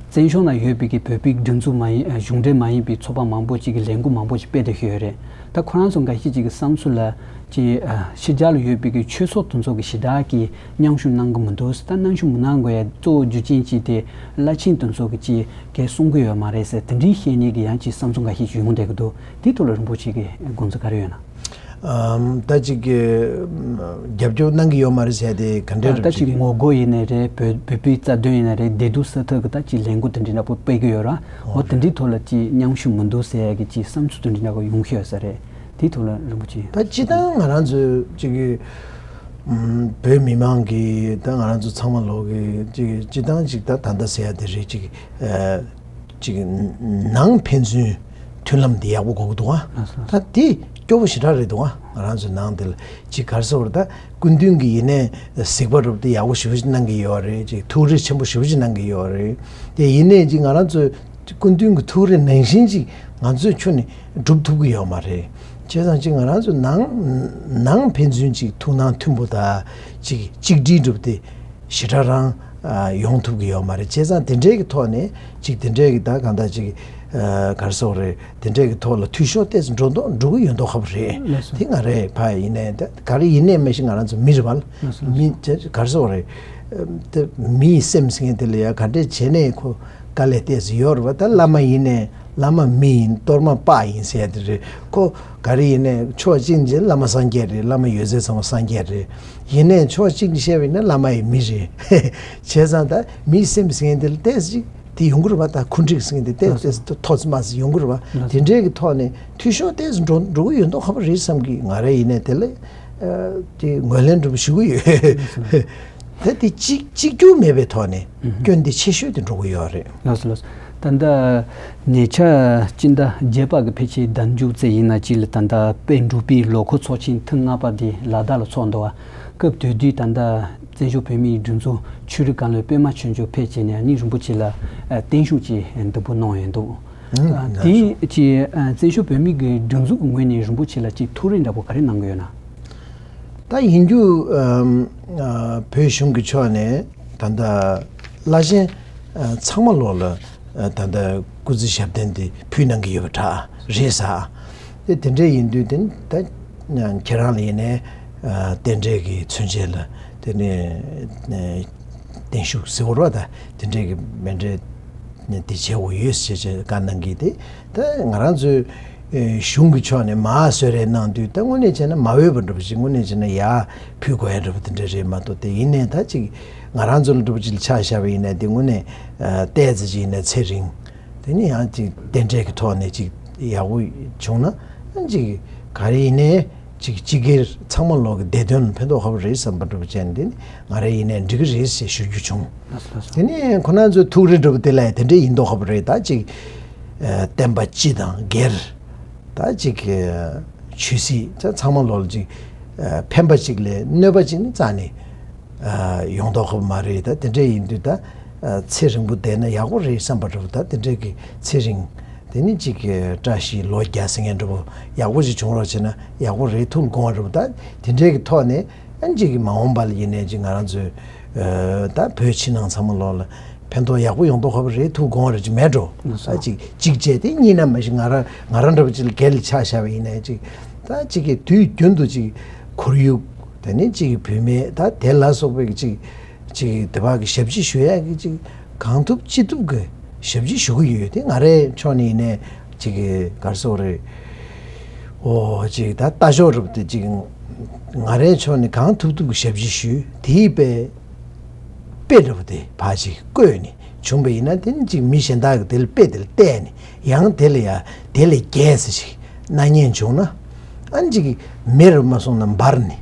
བཙན་བྱོལ་ནང་ཡོད་པའི་གི་བོད་པའི་སྒྲིག་འཛུགས་མ་ཡིན་གཞུང་འབྲེལ་མ་ཡིན་པའི་ཚོགས་པ་མང་པོ་ཅིག་གིས་ལས་འགུལ་མང་པོ་ཅིག་སྤེལ་བསྡད་ཡོད་རེད། ད་ཁོ་རང་ཚོ་འགའ་ཤས་ཅིག་གི་བསམ་ཚུལ་ལ་ཅིག་ཕྱི་རྒྱལ་ལ་ཡོད་པའི་གི་ཆོས་ཚོགས་དེ་ཚོ་གི་ཞེ་དྲག་གི་མཉམ་ཞུགས་གནང་གི་མི་འདུག་ད་མཉམ་ཞུགས་མི་གནང་དགོས་ཡ་གཙོ་བོ་རྒྱུ་རྐྱེན་གཅིག་དེ་བླ་ཆེན་དེ་ཚོ་གི་ཅིག་གས་གསུང་གི་ཡོད་མ་རེད་ཟེར་དེ་འདྲའི་བཤད་མཁན་གི་ཡང་ཅིག་བསམ་ཚུལ་འགའ་ཤས་ཅིག་ཡོང་བསྡད་ཀྱི་འདུག་དེའི་ཐོག་ལ་རིན་པོ་ཆེ་གི་དགོངས་ཚུལ་ག་རེ་ཡོད་ན། ཨམ། ད་ཅིག་གི་རྒྱབ་སྐྱོར་གནང་གི་ཡོད་མ་རེད་ཟེར་ཏེ་ག་འདྲས་ད་རེད་ཅིག་ཅིག་ངོ་རྒོལ་ཡིན་ནའི་རེད། བོད་བོད་པའི་རྩ་དོན་ཡིན་ནའི་རེད། བདེ་སྡུག་སེལ་ཐབས་ཀྱི་ད་ཅིག་ལས་འགུལ་དེ་འདྲའི་འདྲ་པོ་སྤེལ་གི་ཡོད་ར། འོ་དེ་འདྲའི་ཐོག་ལ་ཅིག་མཉམ་ཞུགས་མི་འདུག་ཟེར་ཡ་གི་ཅིག་བསམ་ཚུལ་དེ་འདྲའི་འདྲ་པོ་ཡོང་གི་ཡོད་ས་རེད། དེའི་ཐོག་ལ་རིན་པོ་ཆེ། ད་སྤྱི་བཏང་ང་རང་ཚོའི་ཅིག་གི་ཨམ། བོད་མི་མང་གི་ད་ང་རང་ཚོ་ཚང་མ་ལོག་གི་ཅིག་སྤྱི་བཏང་ཅིག་ད་ད་ལྟ་ཟེར་ཡ་དེ་རེད། ཅིག་ཨ། ཅིག་ནང་ཕན་ཚུན་མཐུན་ལམ་དེ་ཡག་པོ་དགོས་ཀྱི་འདུག་ཨ། ལགས་སོ། ད་དེ་སྐྱོ་པོ་ཞེ་དྲག་རེད་འདུག་ཨ། ང་རང་ཚོའི་ནང་དེ་ལ་ཅིག་ག་རེ་ཟེར་བ་རེད། ད་སྐུ་མདུན་གྱི་ཡིན་ནའི་གཟིགས་པ་རུབ་དེ་ཡག་པོ་ཞེ་པོ་ཅིག་གནང་གི་ཡོད་རེད། ཅིག་ཐུགས་རེ་ཆེན་པོ་ཞེ་པོ་ཅིག་གནང་གི་ཡོད་རེད། དེ་ཡིན་ནའི་ཅིག་ང་རང་ཚོའི་སྐུ་མདུན་གྱི་ཐུགས་རེ་ནང་བཞིན་ཅིག་ང་ཚོས་ཁྱོན་ནས་སྒྲུབ་ཐུབ་ཀྱི་ཡོད་མ་རེད། བྱས་ཙང་ཅིག་ང་རང་ཚོའི་ནང་ནང་ཕན་ཚུན་ཅིག་ཐུགས་སྣང་མཐུན་པོ་དང་ཅིག་གཅིག་སྒྲིལ་རུབ་དེ་ཞེ་དྲག་རང་ཨ། ཡོང་ཐུབ་ཀྱི་ཡོད་མ་རེད། བྱས་ཙང་དེ་འདྲའི་གི་ཐོག་ནས་ཅིག་དེ་འདྲའི་གི་ད་གང་ལྟར་ཅིག་ཨ། ག་རེ་ཟེར་དགོས་རེད། དེ་འདྲའི་གི་ཐོག་ལ་འཐུས་ཤོར་ཏོག་ཙམ་འགྲོ་འདུག་འགྲོ་གི་ཡོད་མདོག་ཁ་པོ་རེད། ལགས་སོ། དེ་ང་རེད་ཕ་ཡིན་ནའི་ད་ག་རེ་ཡིན་ནའི་མ་གཞི་ང་རང་ཚོ་མི་རེད་བ། ལགས་སོ། མི་ག་རེ་ཟེར་དགོས་རེད། ཨ། དེ་མི་ཡི་སེམས་ཟེར་མཁན་དེ་ལ་ཡ་ག་འདྲས་བྱས་ནའི་ཁོ་དཀའ་ལས་ཏོག་ཙམ་ཡོད་རེད་བ། ད་བླ་མ་ཡིན་ནའི་བླ་མ་མི་ཡིན། གཏོར་མ་དཔག་ཡིན་ཟེར་ཡ་དེ་རེད། ཁོ་ག་རེ་ཡིན་ནའི་ཕྱོགས་གཅིག་ནས་བླ་མ་སངས་རྒྱས་རེད། བླ་མ་ཡོད་ཚད་ཚང་མ་སངས་རྒྱས་རེད། ཡིན་ནའི་ཕྱོགས་གཅིག་ནས་བཤད་པ་ཡིན་ན་བླ་མ་ཡི་མི་རེད། བྱས་ཙང་ད་མིའི་སེམས་ཟེར་མཁན་དེ་ལ་ཏོག་ཙམ་ཅིག་དེ་ཡོང་གི་རེད་བ། ད་འཁོན་འགྲིག་ཟེར་མཁན་དེ་ཏོག་ཙམ་ཏོག་ཙམ་མཐོ་ཙམ་དམའ་ཙམ་ཡོང་གི་རེད་བ། དེ་འདྲའི་གི་ཐོག་ནས་འཐུས་ཤོར་ཏོག་ཙམ་འགྲོ་འགྲོ་གི་ཡོད་མདོག་ཁ་པོ་རེད་བསམ་གི། ང་རང་ཡིན་ནའི་དེ་ལ་ཨ། དེ་ངོས་ལེན་འགྲོ་ཞུ་གི་ཡོད། ད་དེ་གཅིག་གཅིག་གྱུར་མེད་པའི་ཐོག་ནས་སྐྱོན་དེ་ཆེ་ཤོས་དེ་འགྲོ་གི་ཡོད་རེད། ལགས་སོ་ལགས་སོ། ད་ལྟ་ཉེ་ཆར་སྤྱི་ཟླ་བརྒྱད་པ་གི་ཕལ་ཆེར་ཟླ་མཇུག་ཙམ་ཡིན་ན་ཅིག་ལ་ད་ལྟ་དཔལ་འབྲུག་པའི་ལོ་འཁོར་ཚོགས་ཆེན་ཐེངས་ལྔ་པ་དེ་ལ་དྭགས་ལ་ཚོགས་འདུག་བ། སྐབས་དེ་དུས་ད་ལྟ་བཙན་བྱོལ་བོད་མིའི་སྒྲིག་འཛུགས་ཆོས་རིག་བཀའ་བློན་པད་མ་ཆོས་འབྱོར་ཕེབས་བྱས་ནས་ཨ་ནི་རིན་པོ་ཆེ་ལ་ཨ་བརྟན་བཞུགས་ཀྱི་འདེགས་འབུལ་གནང་ཡོད་འདུག་ཨ་དེ་ཅིག་ཨ་བཙན་བྱོལ་བོད་མིའི་གི་སྒྲིག་འཛུགས་ཀྱི་ངོས་ནས་རིན་པོ་ཆེ་ལ་ཅིག་ཐུགས་རེ་འདྲ་པོ་ག་རེ་གནང་གི་ཡོད་ན། ད་ཡིན་རྒྱུ་ཨམ་ཨ་བོད་གཞུང་གི་ཕྱོགས་ནས་ད་ལྟ་བླ་ཆེན་ཨ་ཚང་མ་ལོག་ལ་ཨ་ད་ལྟ་སྐུ་ཚེ་ཞབས་བརྟན་དེ་ཕུལ་གནང་གི་ཡོད་པ་འདྲ་རེད་ཟེར། དེ་དེ་འདྲ་ཡིན་དུས་དེ་ད་ཁྱེད་རང་ལ་ཡིན་ནའི་ཨ་རྟེན་འབྲེལ་གྱི་མཚོན་བྱེད་ལ་དེ་ནས་ཨ་བརྟན་བཞུགས་ཟེར་བ་རེད་བ། ད་དེ་འདྲའི་གི་མཎྜལ་དེ་བྱེད་དགོས་ཡོད་ཟེར་བྱས་བཀའ་གནང་གི། དེ་ད་ང་རང་ཚོའི་ཨེ་གཞུང་གི་ཕྱོགས་ནས་མར་གསོལ་རས་གནང་དུས་ད་དངོས་གནས་བྱས་ན་མ་འོས་པ་འདྲ་པོ་ཞིག་དངོས་གནས་བྱས་ན་ཡར་ཕུལ་དགོས་ཡ་འདྲ་པོ་དེ་འདྲ་རེད་མ་གཏོགས། དེ་ཡིན་ནའི་ད་ཅིག་ང་རང་ཚོ་ལ་འདྲ་པོ་ཅིག་ལ་ཆ་བཞག་པ་ཡིན་ན་དེ་དངོས་གནས་ཨ་ཏོག་ཙམ་ཅིག་ཡིན་ན་ཚེ་རིང་། དེ་ནས་ཡང་ཅིག་རྟེན་འབྲེལ་གྱི་ཐོག་ནས་ཅིག་ཡག་པོ་བྱུང་ན་ཅིག་ག་རེ་ཡིན་ནའི་ཅིག་སྤྱི་སྒེར་ཚང་མ་ལོག་གི་བདེ་དོན་ལ་ཕན་ཐོགས་ཁ་པོ་རེད་བསམ་པ་འདྲ་པོ་བྱས་ནས། དེ་ནི་ང་རང་ཡིན་ནའི་འགྲིག་གི་རེད་ཅེས་ཞུ་རྒྱུ་བྱུང་། ལགས་སོ་ལགས་སོ། དེ་ནས་ཁོ་རང་ཚོའི་ཐུགས་རེ་འདྲ་པོ་དེ་ལ་ཡང་དེ་འདྲ་ཡིན་མདོག་ཁ་པོ་རེད། ད་ཅིག་ཨ་བསྟན་པ་སྤྱི་དང་སྒེར། ད་ཅིག་ཨ་ཆོས་སྲིད་ད་ཚང་མ་ལོག་ལ་ཅིག་ཨ་ཕན་པ་ཅིག་ལས་གནོད་པ་ཅིག་ནི་རྩ་ནས་ཨ་ཡོང་མདོག་ཁ་པོ་མ་རེད། ད་དེ་འདྲ་ཡིན་དུས་ད་ཨ་ཚེ་རིང་པོ་བསྡད་ན་ཡག་པོ་རེད་བསམ་པ་འདྲ་པོ། ད་དེ་འདྲ་གི་ཚེ་རིང་ དེ་ནི་གཅིག་གི་བཀྲ་ཤིས་ལོ་བརྒྱ་ཟེར་མཁན་འདྲ་པོ་ཡག་པོ་ཞིག་བྱུང་རོགས་བྱས་ན་ཡག་པོ་རེད། ཐུགས་ལ་དགོངས་པ་འདྲ་པོ། ད་དེ་འདྲའི་གི་ཐོག་ནས་ཨ་ནི་གཅིག་གི་མ་འོངས་པ་ལ་ཡིན་ནའི་གཅིག་ང་རང་ཚོས་ཨ་ད་བོད་ཕྱི་ནང་ཚང་མ་ལོག་ལ་ཕན་ཐོགས་ཡག་པོ་ཡོང་མདོག་ཁ་པོ་རེད། ཐུགས་དགོངས་པ་རེད་ཅིག་མེད་འགྲོ། ལགས་སོ། ད་གཅིག་གཅིག་བྱས་དེ་གཉིས་ན་མ་གཞི་ང་རང་ང་རང་འདྲ་པོ་ཅིག་ལ་སྒེར་ལ་ཆ་བཞག་པ་ཡིན་ནའི་གཅིག་ད་གཅིག་གི་དུས་རྒྱུན་དུ་གཅིག་ཁོར་ཡུག་དེ་ནི་གཅིག་གི་བུད་མེད་ད་དེ་ལ་སོགས་པའི་གཅིག་ཅིག་དེ་བག་གི་ཞབས་ཕྱི་ཞུ་ཡག་གི་ཅིག་གང་ཐུབ་ཅི་ཐུབ་གི་ཞབས་ཕྱི་ཞུ་གི་ཡོད། དེ་ང་རའི་ཕྱོགས་ནས་ཡིན་ནའི་ཅིག་གི་ག་རེ་ཟེར་དགོས་རེད། འོ་ཅིག་ད་ལྟ་ཞོག་རབ་དེ་ཅིག་ང་རའི་ཕྱོགས་ནས་གང་ཐུབ་ཐུབ་གི་ཞབས་ཕྱི་ཞུས། དེའི་དཔེ་དཔེ་རབ་དེ་ཕར་ཅིག་བཀོད་ནས་བྱུང་བ་ཡིན་ན་དེ་ནི་ཅིག་མི་གཞན་དག་གི་དེ་ལ་དཔེ་དེ་ལ་བལྟས་ནས་ཡང་དེ་ལ་ཡ་དེ་ལས་རྒྱས་ས་ཞིག་གནང་མཁན་བྱུང་ན་ཨ་ནི་ཅིག་མེ་རབ་མ་སོང་ན་འབར་ནས།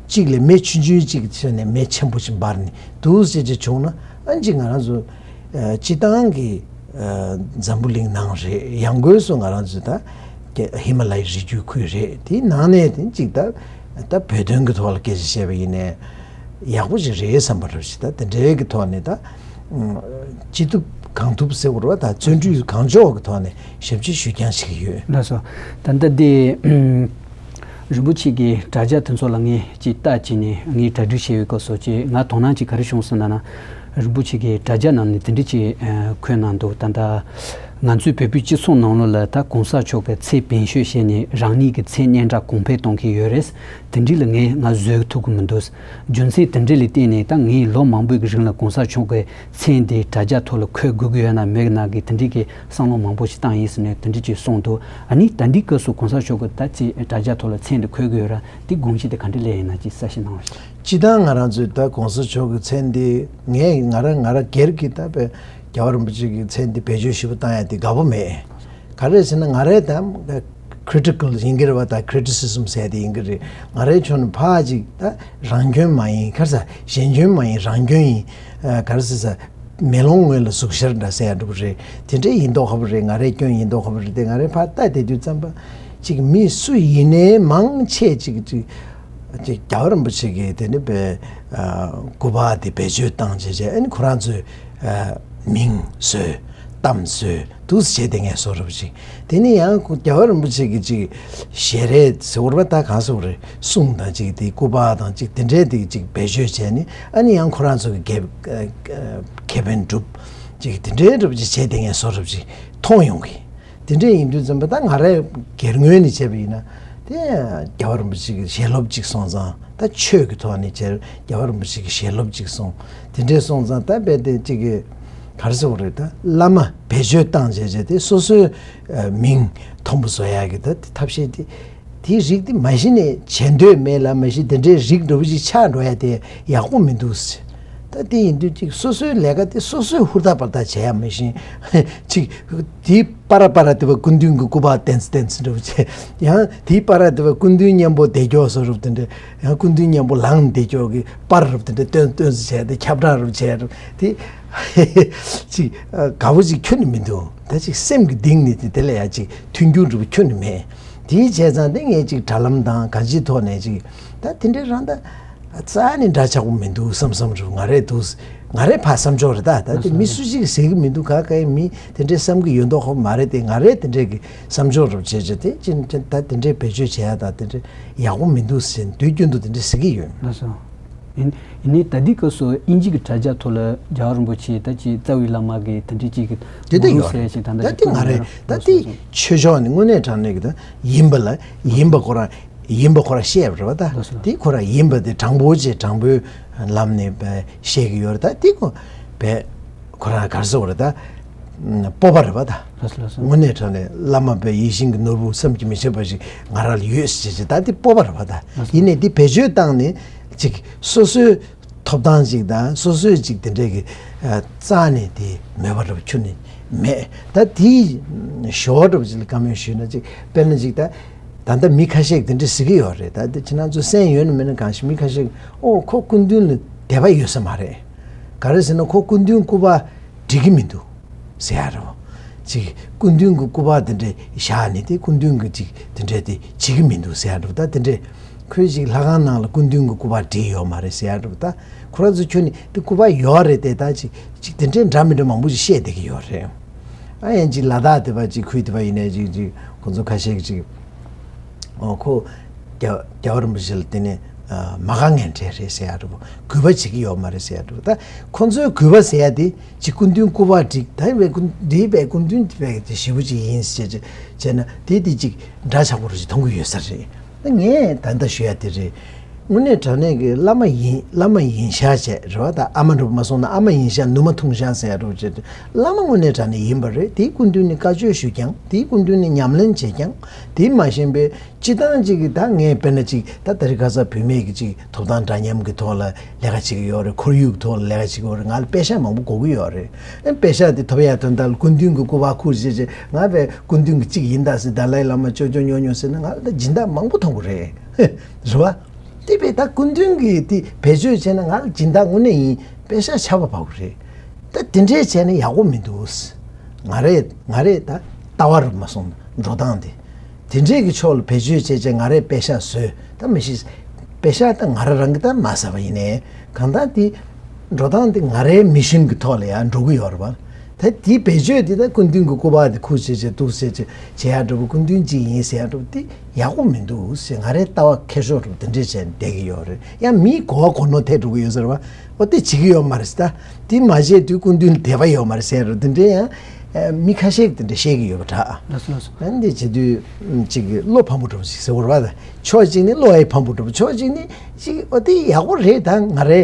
གཅིག་ལས་མེ་ཆུང་ཆུང་གཅིག་བྱས་ནས་མེ་ཆེན་པོ་ཞིག་འབར་ནས་འདུག་ཟེར་གྱི་བྱུང་ན་ཨ་ནི་ཅིག་ང་རང་ཚོ་ཨ་སྤྱི་བཏང་གི་ཨ་འཛམ་བུ་གླིང་ནང་རེད། ཡང་སྒོས་སུ་ང་རང་ཚོ་ད་ཀྱེ་ཧི་མ་ལ་ཡའི་རི་རྒྱུད་ཁུལ་རེད། དེའི་ནང་ནས་དེ་གཅིག་ད་ད་བོད་དོན་གྱི་ཐོག་ལ་སྐད་ཆ་བཤད་པ་ཡིན་ནའི་ཡག་པོ་ཞིག་རེད་བསམ་པ་རེད། ཞིག་ད་དེ་འདྲའི་གི་ཐོག་ནས་ད་ཅི་ཐུབ་གང་ཐུབ་ཟེར་བ་རེད་བ། ད་བརྩོན་འགྲུས་གང་ལྕོགས་ཀྱི་ཐོག་ནས་ཞབས་ཕྱི་ཞུ་རྐྱང་བྱེད་ཀྱི་ཡོད། ལགས་སོ། ད་ལྟ་དེ། རིན་པོ་ཆེ་གི་དྲ་རྒྱ་དེ་ཚོ་ལ་ངས་ཅིག་ལྟ་བྱས་ནས་ངས་གྲ་སྒྲིག་བྱས་ཡོད་སྐབས་སུ་ཅིག་ང་དོ་སྣང་ཅིག་ག་རེ་བྱུང་སོང་ལབ་ན། རིན་པོ་ཆེ་གི་དྲ་རྒྱ་ནང་ནས་དེ་འདྲ་ཅིག་ཨ་འཁོད་གནང་འདུག་ད་ལྟ་ང་ཚོའི་བོད་པའི་སྤྱི་ཚོགས་ནང་ལོགས་ལ་ད་གོང་ས་མཆོག་གི་མཚན་བེད་སྤྱོད་བྱས་ནས་རང་ཉིད་ཀྱི་མཚན་སྙན་གྲགས་གོང་འཕེལ་གཏོང་གི་ཡོད་རེད། དེ་འདྲ་ལ་ངས་ང་བཟོད་ཐུབ་ཀྱི་མི་འདུག་རྒྱུ་མཚན་དེ་འདྲ་ལ་བརྟེན་ནས་ད་ངས་ལོ་མང་པོའི་གི་རིང་ལ་གོང་ས་མཆོག་གི་མཚན་དེ་དྲ་རྒྱ་ཐོག་ལ་འཁོད་དགོས་ཀྱི་ཡོད་ན་མེད་ན་གི་དེ་འདྲའི་གི་བསམ་བློ་མང་པོ་ཞིག་བཏང་ཡིན་ཟེར་ནས་དེ་འདྲའི་ཅིག་གསུངས་འདུག་ཨ་ནི་ད་འདི་སྐབས་སུ་གོང་ས་མཆོག་གི་ད་ཅིག་དྲ་རྒྱ་ཐོག་ལ་མཚན་དེ་འཁོད་ཀྱི་ཡོད་ར། འདི་དགོངས་གཞི་དེ་ག་འདྲ་སླེབས་ཡིན་ན་ཅིག་གསལ་བཤད་གནང་བ་ཞིག་སྤྱི་བཏང་ང་རང་ཚོས་ད་གོང་ས་མཆོག་གི་མཚན་དེ་ངས་ང་རང་ང་རང་སྒེར་གྱི་ད་དཔེ་རྒྱལ་བ་རིན་པོ་ཆེ་གི་མཚན་དེ་བེད་སྤྱོད་ཞིབ་པོ་བཏང་ཡ་དེ་དགའ་པོ་མེད། ག་རེ་ཟེར་ན་ང་རའི་ད་critical་ཡིན་གྱི་རེད་བ། ད་criticism་ཟེར་དེ་ཡིན་གྱི་རེད། ང་རའི་ཕྱོགས་ནས་ཕར་ཅིག་ད་རང་སྐྱོན་མ་ཡིན་ག་རེ་ཟ་གཞན་སྐྱོན་མ་ཡིན་རང་སྐྱོན་ཡིན། ཨ་ག་རེ་ཟེར་ས་མེ་ལོང་ངོས་ལ་ཟུག་ཤར་འདྲ་ཟེར་ཡ་འདྲ་པོ་རེད། དེ་འདྲ་ཡིན་མདོག་ཁ་པོ་རེད། ང་རའི་སྐྱོན་ཡིན་མདོག་ཁ་པོ་རེད། དེ་ང་རའི་ཕར་ལྟ་བསྡད་དུས་ཙམ་པ་ཅིག་མི་སུ་ཡིན་ནའི་མང་ཆེ་ཅིག་ཅིག་ཅིག་རྒྱལ་བ་རིན་པོ་ཆེ་གི་དེ་ནི་བའི་ཨ་སྐུ་པར་དེ་བེད་སྤྱོད་བཏང་བྱས་བྱས་ཨ་ནི་ཁོ་རང་ཚོའི་ཨ་མིང་བཟོས་གཏམ་བཟོས་འདུག་བྱས་བསྡད་མཁན་བཟོ་འདྲ་པོ་ཅིག་དེ་ནི་ཡང་རྒྱལ་བ་རིན་པོ་ཆེ་གི་ཅིག་ཞལ་རས་ཟེར་བ་རེད་པ། ད་གང་ཟེར་བ་རེད། གསུང་དང་ཅིག་དེ་སྐུ་པར་དང་ཅིག་དེ་འདྲའི་དེ་ཅིག་བེད་སྤྱོད་བྱས་ནི་ཨ་ནི་ཡང་ཁོ་རང་ཚོ་གི་ཁེ་ཨ་ཁེ་ཕན་སྒྲུབ་ཅིག་དེ་འདྲའི་འདྲ་པོ་ཅིག་བྱས་བསྡད་མཁན་བཟོ་འདྲ་པོ་ཅིག་མཐོང་ཡོང་གི་དེ་འདྲ་ཡིན་དུས་ཙམ་པ་ད་ང་རའི་སྒེར་ངོས་ནས་བྱས་པ་ཡིན་ན་དེ་རྒྱལ་བ་རིན་པོ་ཆེ་གི་ཞལ་སློབ་ཅིག་སོང་ཙང་ད་ཆོས་ཀྱི་ཐོག་ནས་བྱས་རྒྱལ་བ་རིན་པོ་ཆེ་གི་ཞལ་སློབ་ཅིག་སོང་། དེ་འདྲས་སོང་ཙང་ད་རྦད་དེ་ཅིག་གི་ག་རེ་ཟེར་དགོས་རེད། ད་བླ་མ་བེད་སྤྱོད་བཏང་བྱས་བྱས་དེ་སོ་སོའི་ཨ་མིང་མཐོན་པོ་བཟོ་ཡག་གི་ད་དེ་ཐབས་ཤེས་དེ་དེའི་རིགས་དེ་མ་གཞི་ནས་བྱེད་འདོད་མེད་ལ་མ་གཞི་དེ་འདྲའི་རིགས་འདྲ་པོ་ཅིག་ཆགས་འགྲོ་ཡ་དེ་ཡག་པོ་མི་འདུག་ད་དེ་ཡིན་དུས་ཅིག་སོ་སོའི་ལས་ཀ་དེ་སོ་སོས་ཧུར་ཐག་པར་ཐག་བྱེད་ཡ་མ་གཞི་ཅིག་དེའི་པར་པར་དེ་བ་སྐུ་མདུན་གྱི་སྐུ་པར་བསྟན་བསྟན་འདྲ་པོ་བྱས། ཡང་དེའི་པར་དེ་བ་སྐུ་མདུན་མཉམ་པོ་བདེ་སྐྱོ་བཟོ་རུབ་དེ་འདྲ་ཡང་སྐུ་མདུན་མཉམ་པོ་ལངས་བདེ་སྐྱོ་གི་པར་རུབ་དེ་འདྲ་སྟོན་སྟོན་ཟེར་བྱས་དེ་ཁྱབ་བསྒྲགས་རུབ་བྱས་རུབ་དེ་ཅིག་དགའ་པོ་ཅིག་ཁྱོན་ནས་མི་འདུག་ད་ཅིག་སེམས་ཀྱི་གཏིང་ནས་དེ་དེ་ལ་ཡ་ཅིག་མཐུན་འགྱུར་རུབ་ཁྱོན་ནས་མེད། དེའི་བྱས་ཙང་དེ་ངས་ཅིག་དྲ་ལམ་དང་གང་ཅིའི་ཐོག་ནས་ཅིག་ད་དེ་འདྲའི་རང་ད། རྩ་ནས་འདྲ་ཆགས་པོ་མི་འདུག་བསམ་བསམ་རུ་ང་རས་འདུག་ང་རས་ཕར་བསམ་ཕྱོགས་རེད། ད་ད་དེ་མི་སུ་གཅིག་གིས་ཟེར་གི་མི་འདུག་ག་གའི་མི་དེ་འདྲའི་བསམ་གི་ཡོད་མདོག་ཁོ་མ་རེད་དེ། ང་རས་དེ་འདྲའི་གི་བསམ་ཕྱོགས་རུ་བྱས་བྱས་དེ་ཅི་ད་དེ་འདྲའི་བེད་སྤྱོད་བྱས་ཡ་ད་དེ་འདྲའི་ཡག་པོ་མི་འདུག་ཟེར་དུས་རྒྱུན་དུ་དེ་འདྲ་ཟེར་གི་ཡོད། ལགས་སོ། ཡིན་ཡིན་ནའི་ད་ལྟའི་སྐབས་སུ་དབྱིན་ཇི་གི་དྲ་རྒྱ་ཐོག་ལ་རྒྱལ་བ་རིན་པོ་ཆེ་ད་ཅི་རྩ་བའི་བླ་མ་གི་དེ་འདྲའི་ཅིག་གི་དེ་ད་ཡོད་རེད། ཟེར་ཅིག་ད་ད་ད་དེ་ང་རས་ད་དེ་ཆོས་ཕྱོགས་ནས་དངོས་གནས་དྲང་གནས་གི་ད་ཡིན་པ་ལ་ཡིན་པ་ཁོ་རང་ཡིན་པ་ཁོ་རང་བཤད་པ་རེད་བ། ད་ལགས་སོ། དེ་ཁོ་རང་ཡིན་པ་དེ་དྲང་པོ་ཅེས་དྲང་པོའི་ལམ་ནས་བཤད་ཀྱི་ཡོད་རེད། ད་དེ་ཁོ་བས་ཁོ་རང་ག་རེ་ཟེར་དགོས་རེད། ད་སྤོབས་པ་རེད་བ། ད་ལགས་སོ་ལགས་སོ། དངོས་གནས་དྲང་གནས་བླ་མ་བས་ཡིད་བཞིན་གྱི་ནོར་བུ་བསམ་གྱིས་མི་ཁྱབ་པ་ཞིག་ང་རང་ལ་ཡོད་ཟེར་ཅེས་ད་དེ་སྤོབས་པ་རེད་བ། ད་ལགས་སོ། ཡིན་ནའི་དེ་བེད་སྤྱོད་བཏང་ནས་ཅིག་སོ་སོའི་ཐོབ་ཐང་ཅིག་དང་སོ་སོས་ཅིག་དེ་འདྲའི་གི་ཨ་རྩ་ནས་དེ་མོས་པ་རབ་ཁྱོན་ནས་མེད། ད་དེའི་ཞོར་རབ་ཅིག་ལ་བཀའ་མོལ་ཞུས་ན་ཅིག་དཔེར་ན་ཅིག་ད་ད་ལྟ་མི་ཁ་ཤས་དེ་འདྲ་ཟེར་གི་ཡོད་རེད། ད་དེ་ཁྱེད་རང་ཚོ་གསན་ཡོད་ན་མེད་ན་གང་ཞིག་མི་ཁ་ཤས་ཨོ་ཁོ་སྐུ་མདུན་ལ་དད་པ་ཡོད་ས་མ་རེད། ག་རེ་ཟེར་ན་ཁོ་སྐུ་མདུན་སྐུ་པར་འགྲིག་གི་མི་འདུག་ཟེར་ཡ་རེད། ཅིག་སྐུ་མདུན་གྱི་སྐུ་པར་དེ་འདྲ་བཞག་ནས་དེ་སྐུ་མདུན་གྱི་ཅིག་དེ་འདྲ་དེ་བྱེད་ཀྱི་མི་འདུག་ཟེར་ཡ་འདྲ་པོ། ད་དེ་འདྲ་ཁོས་ཅིག་ལྷ་ཁང་ནང་ལ་སྐུ་མདུན་གྱི་སྐུ་པར་བྲིས་ཡོད་མ་རེད་ཟེར་ཡ་འདྲ་པོ། ད་ཁོ་རང་ཚོ་ཁྱོན་ནས་དེ་སྐུ་པར་ཡོད་རེད་དེ། ད་ཅིག་ཅིག་དེ་འདྲའི་འདྲ་མི་འདྲ་མང་པོ་ཞིག་བཤད་བསྡད་ཀྱི་ཡོད་རེད། ཨ་ཡན་ཅིག་ལ་དྭགས་དེ་པ་ཅིག་ཁུལ་དེ་པ་ཡིན་ནའི་ཅིག་ཅིག་ཁོང་ཚོ་ཁ་ཤས་ཀྱིས་ཅིག་ཨོ་ཁོ་རྒྱ་རྒྱལ་བ་རིན་པོ་ཆེ་ལ་དེ་ནས་ཨ་མ་དགའ་ངན་འབྲེལ་རེད་ཟེར་ཡ་འདྲ་པོ། གུས་པ་བྱེད་ཀྱི་ཡོད་མ་རེད་ཟེར་ཡ་འདྲ་པོ། ད་ཁོང་ཚོའི་གུས་པ་ཟེར་ཡ་དེ་ཅིག་སྐུ་མདུན་སྐུ་པར་བསྒྲིགས། ད་བའི་སྐུ་འདིའི་བའི་སྐུ་མདུན་དེ་བའི་དེ་ཞེ་པོ་ཅིག་ཡིན་ཟེར་བྱས་བྱས་ན་དེ་དེ་ཅིག་འདྲ་ཆགས་པོ་རུ་ཅིག་མཐོང་གི་ཡོད་ས་རེད། ད་ངས་ད་ལྟ་ཞུ་ཡ་དེ་རེད། དངོས་གནས་དྲང་གནས་ཀྱི་བླ་མ་ཡིན། བླ་མ་ཡིན་ཤག་བྱས་རེད་བ། ད་ཨ་མ་འདྲ་པོ་མ་སོང་ན་ཨ་མ་ཡིན་ཤག་ནུ་མ་འཐུང་ཤག་ཟེར་ཡ་འདྲ་པོ་བྱས་ཏེ་བླ་མ་དངོས་གནས་དྲང་གནས་ཡིན་པ་རེད། དེའི་སྐུ་མདུན་ནས་བཀའ་ཆོས་ཞུས་ཀྱང་། དེའི་སྐུ་མདུན་ནས་ཉམས་ལེན་བྱས་ཀྱང་། དེ་མ་ཤེས་པའི་སྤྱི་བཏང་ཅིག་གི་ད་ངས་དཔེར་ན་ཅིག་ད་ད་རེས་ཁ་སང་བུད་མེད་ཀྱི་ཅིག་ཐོབ་ཐང་འདྲ་མཉམ་གྱི་ཐོག་ལ་ལས་ཀ་བྱེད་ཀྱི་ཡོད་རེད། ཁོར་ཡུག་ཐོག་ལ་ལས་ཀ་བྱེད་ཀྱི་ཡོད་རེད། ང་ལ་པེ་ཤག་མང་པོ་དགོས་ཀྱི་ཡོད་རེད། ཨ་པེ་ཤག་དེ་ཐོབ་ཡ་དོན་དག་ལ་སྐུ་མདུན་གྱི་སྐུ་པར་ཁུར་བྱས་བྱས་ང་བས་སྐུ་མདུན་གྱི་གཅིག་ཡིན་ད་ཟེར། དཱ་ལའི་བླ་མ་ཅོ་ཅོ་ཉོ་ཉོ་ཟེར་ན་ང་ལ་ད་སྦྱིན་བདག་མང་པོ་མཐོང་གི་རེད། རེད་བ། དེ་བས་ད་སྐུ་མདུན་གྱིས་དེ་བེད་སྤྱོད་བྱས་ན་ང་ལ་སྦྱིན་བདག་དངོས་གནས་ཡིན། པེ་ཤག་ཆར་པ་བབས་ཀྱི་རེད། ད་དེ་འདྲས་བྱས་ན་ཡག་པོ་མི་འདུག་ང་རས་ང་རས་ད་ལྟ་བ་རུ་མ་སོང་ན་འགྲོ་སྟངས་དེ། དེ་འདྲས་ཀྱི་ཕྱོགས་ལ་བེད་སྤྱོད་བྱས་བྱས་ང་རས་པེ་ཤག་བཟོས། ད་མི་ཤེས། པེ་ཤག་ད་ང་ར་རང་གིས་ད་མ་ཟ་བ་ཡིན་ནའི་གང་ལྟར་དེ་འགྲོ་སྟངས་དེ་ང་རའི་མི་ཤན་གྱི་ཐོག་ལ་ཡང་འགྲོ་གི་ཡོད་རེད་བ། ད་དེའི་བེད་སྤྱོད་དེ་ད་སྐུ་མདུན་གྱི་སྐུ་པར་དེ་ཁུར་བྱས་བྱས་འདུག་ཟེར་བྱས་བྱེད་ཡ་འདྲ་པོ། སྐུ་མདུན་གཅིག་ཡིན་ཟེར་ཡ་འདྲ་པོ་དེ་ཡག་པོ་མི་འདུག་ཟེར། ང་རའི་ལྟ་བ་མཁས་ཤོས་འདྲ་པོ་དེ་འདྲས་བྱས་བསྡད་ཀྱི་ཡོད་རེད། ཡང་མིའི་གོ་བ་གོ་ནོར་ཐེབས་འགྲོ་གི་ཡོད་ཟེར་བ། འོ་དེ་བྱེད་ཀྱི་ཡོད་མ་རེད་ཟེར། ད་དེ་མ་བྱས་དུས་སྐུ་མདུན་ལ་དད་པ་ཡོད་མ་རེད་ཟེར་རོ། དེ་འདྲས་ཡང་ཨ་མི་ཁ་ཤས་ཀྱིས་དེ་འདྲ་བཤད་ཀྱི་ཡོད་པ་འདྲ། ལགས་སོ་ལགས་སོ། ཨ་འདི་བྱེད་དུས་ཨམ་ཅིག་བློ་ཕམ་པོ་འདྲ་པོ་ཞིག་ཟེར་བ་རེད་བ། ད་ཕྱོགས་གཅིག་ནས་བློ་ཡང་ཕམ་པོ་འདྲ་པོ། ཕྱོགས་གཅིག་ནས་ཅིག་འོ་དེ་ཡག་པོ་རེད། ད་ང་རའི་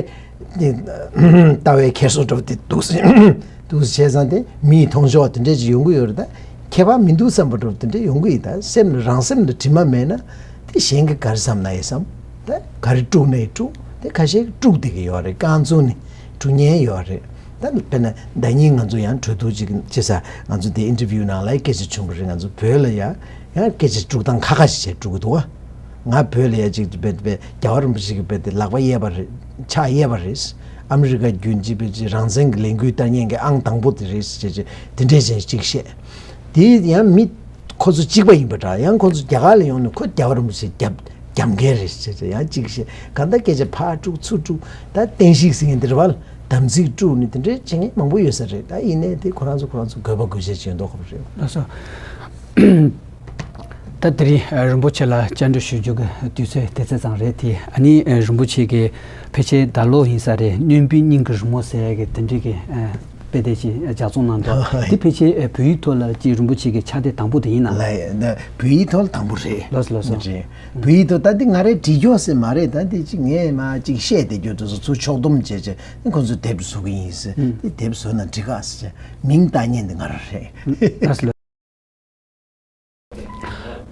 དེ་ལྟ་བའི་ཁྱེར་སོ་འདྲ་པོ་དེ་འདུག་སེ་འདུག་སེ་བྱས་ཙང་དེ་མིའི་མཐོང་ཕྱོགས་དེ་འདྲས་ཅིག་ཡོང་གི་ཡོད་རེད། ད་ཁྱད་པར་མི་འདུག་བསམ་པ་འདྲ་པོ་དེ་འདྲས་ཡོང་གི་ཡིན། ད་སེམས་ལ་རང་སེམས་ལ་དྲི་མ་མེད་ན་དེ་གཞན་གྱིས་ག་རེ་བསམ་ན་ཡང་བསམ། ད་ག་རེ་དཀྲུག་ན་ཡང་དཀྲུག། དེ་ཁ་ཤས་ཀྱིས་དཀྲུག་བསྡད་ཀྱི་ཡོད་རེད། རྐང་བཙུགས་ནས་དཀྲུག་མཁན་ཡོད་རེད། ད་དཔེར་ན་ཟླ་ཉིན་ང་ཚོ་ཡང་གྲོས་བསྡུར་ཅིག་བྱེད་ས། ང་ཚོ་དེ་ཨིན་ཊར་བིའུ་ནང་ལ་སྐད་ཆ་བྱུང་བ་རེད། ང་ཚོ་བོད་ལ་ཡང་ཡང་སྐད་ཆ་དཀྲུག་སྟངས་ཁ་ཁ་ཞིག་བྱས་དཀྲུག་གི་འདུག་བ། ང་བོད་ལ་ཡང་ཅིག་དཔེ་དཔེ་རྒྱལ་བ་རིན་པོ་ཆེ་གི་དཔེ་དེ་ལག་པ་གཡས་པ་རེད། ཕྱག་གཡས་པ་རེད། ཨ་མི་རི་ཀ་བརྒྱུད་ཅིག་དཔེ་ཅིག་རང་བཙན་གྱི་ལས་འགུལ་སྟེར་མཁན་གྱི་ཨང་དང་པོ་དེ་རེད་ཟེར་བྱས་དེ་འདྲས་ཅིག་བཤད། དེ་ཡང་མི་ཁོ་ཚོ་གཅིག་པ་ཡིན་པ་འདྲ། ཡང་ཁོ་ཚོ་རྒྱ་གར་ལ་ཡོང་ནས་ཁོ་རྒྱལ་བ་རིན་པོ་ཆེ་རྒྱབ་རྒྱབ་མཁན་རེད་ཟེར་ཡང་གཅིག་བཤད། གང་ལྟར་སྐད་ཆ་ཕར་དཀྲུག་ཚུར་དཀྲུག། ད་བསྟན་བཤིག་ཟེར་མཁན་དེ་རེད་བ། དམ་ཚིག་དཀྲུག་ནས་དེ་འདྲའི་བྱེད་མཁན་མང་པོ་ཡོད་ས་རེད། ད་ཡིན་ནའི་དེ་ཁོ་རང་ཚོ་ཁོ་རང་ཚོ་དགོས་པ་དགོས་ཆེད་ཅིག་ཡོད་མདོག་ཁ་པོ་རེད། ལགས་སོ། ད་དེ་རིང་རིན་པོ་ཆེ་ལ་བཅར་འདྲི་ཞུ་རྒྱུ་གི་དུས་ཚོད་དེ་ཙམ་ཙམ་རེད། དེ་ཨ་ནི་རིན་པོ་ཆེ་གིས་ཕལ་ཆེར་ད་ལོ་ཡིན་ས་རེད། བསྙེན་པའི་སྙིང་གི་རི་མོ་ཟེར་ཡ་གི་དེ་འདྲའི་གི་དཔེ་དེ་ཅིག་ལྗགས་རྩོམ་གནང་འདུག་དེ་ཕལ་ཆེར་བོད་ཡིག་ཐོག་ལ་ཅིག་རིན་པོ་ཆེ་གི་ཕྱག་དེབ་དང་པོ་དེ་ཡིན་ན། ལགས། ད་བོད་ཡིག་ཐོག་ལ་དང་པོ་རེད། ལགས་སོ་ལགས་སོ། རེད། བོད་ཡིག་ཐོག་ད་འདི་ང་རའི་བྲིས་རྒྱུ་ཟེར་མ་རེད། ད་འདི་ཅིག་ངས་མ་ཅིག་བཤད་བསྡད་རྒྱུ་དེ་ཚོ་ཚུར་ཕྱོགས་བསྡོམས་བྱས་བྱས་ཁོང་ཚོས་དེབ་བཟོ་གི་ཡིན་ཟེར། ཨུམ། འདི་དེབ་བཟོས་ན་འགྲིག་ག་ཟེར་བྱས་མིང་བཏགས་མཁན་འདི་ང་རང་རེད། ལགས་སོ།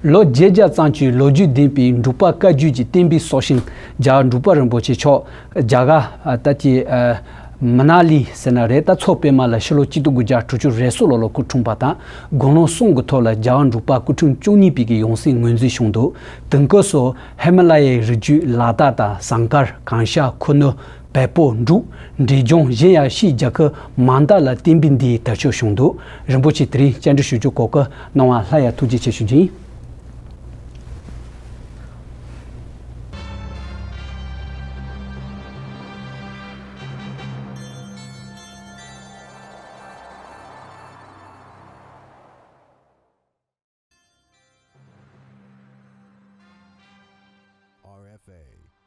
ལོ་བརྒྱད་བརྒྱ་ཙམ་གྱི་ལོ་རྒྱུས་ལྡན་པའི་འབྲུག་པ་བཀའ་བརྒྱུད་ཀྱི་བསྟན་པའི་སྲོག་ཤིང་རྒྱལ་བ་འབྲུག་པ་རིན་པོ་ཆེ་མཆོག་རྒྱ་གར་ཨ་ད་ཅི་ཨ་མ་ན་ལི་ཟེར་ན་རེད། ད་མཚོ་པདྨ་ལ་ཕྱི་ལོ་གཅིག་སྟོང་དགུ་བརྒྱ་དྲུག་ཅུ་རེ་གསུམ་ལོ་ལ་སྐུ་འཁྲུངས་པ་དང་། དགུང་ལོ་གསུམ་གྱི་ཐོག་ལ་རྒྱལ་བ་འབྲུག་པ་སྐུ་ཕྲེང་བཅུ་གཉིས་པའི་གི་ཡང་སྲིད་ངོས་འཛིན་བྱུང་འདུག་དེང་སྐབས་སུ་ཧི་མ་ལ་ཡའི་རི་རྒྱུད་ལ་དྭགས་དང་ཟངས་དཀར། གངས་ཤར། ཁུ་ནུ། བལ་པོ། འབྲུག་འབྲས་ལྗོངས་གཞན་ཡང་ཕྱིའི་རྒྱལ་ཁབ་མང་དག་ལ་བསྟན་པའི་འདིའི་དར་ཁྱབ་བྱུང་འདུག་རིན་པོ་ཆེ་དེ་རིང་བཅར་འདྲི་ཞུ་རྒྱུ་གོ་སྐབས་གནང་བ་ལྷ་ཡར་ཐུགས་རྗེ་ཆེ་ཞུ་རྒྱུ་ཡིན། R F A.